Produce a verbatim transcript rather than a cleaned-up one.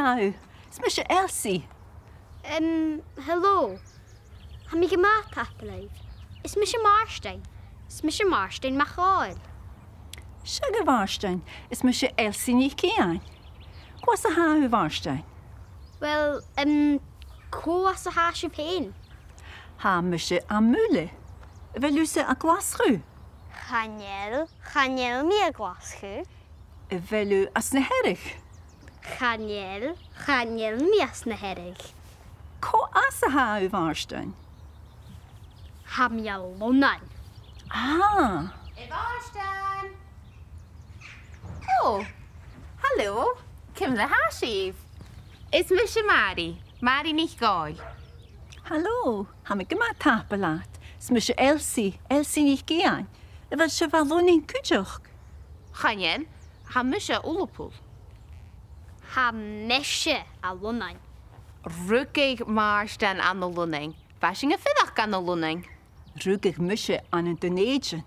Hello, is mise Elsie. Um, hello. Tha mi gu math, tapadh leibh. Is mise Màrtainn. Is mise Màrtainn MacDhòmhnaill. Seadh, a Mhàrtainn, is mise Elsie NicIain. Cò às a tha thu, a Mhàrtainn? Well, um, cò às a tha sibh fhèin? Tha mise à Muile. A bheil thusa à Glaschu? Chan eil, chan eil mi à Glaschu. A bheil thu às na Hearadh? Chan eil, chan eil mi às na Hearadh. Cò às a tha thu, a Mhàrtainn? Tha mi à Lunnainn. Ah. A Mhàrtainn! Oh, hello. Ciamar a tha sibh? Is mise Màiri, Màiri NicDhòmhnaill. Hello, tha mi gu math, tapadh leat. Is mise Elsie, Elsie NicIain. A bheil sibh à Lunnainn cuideachd? Chan eil, tha mise à Ulapul. Tha mise à Lunnainn. Rugadh Màrtainn ann an Lunnainn. Bha sinn a' fuireach ann an Lunnainn. Rugadh mise ann an Dùn Èideann.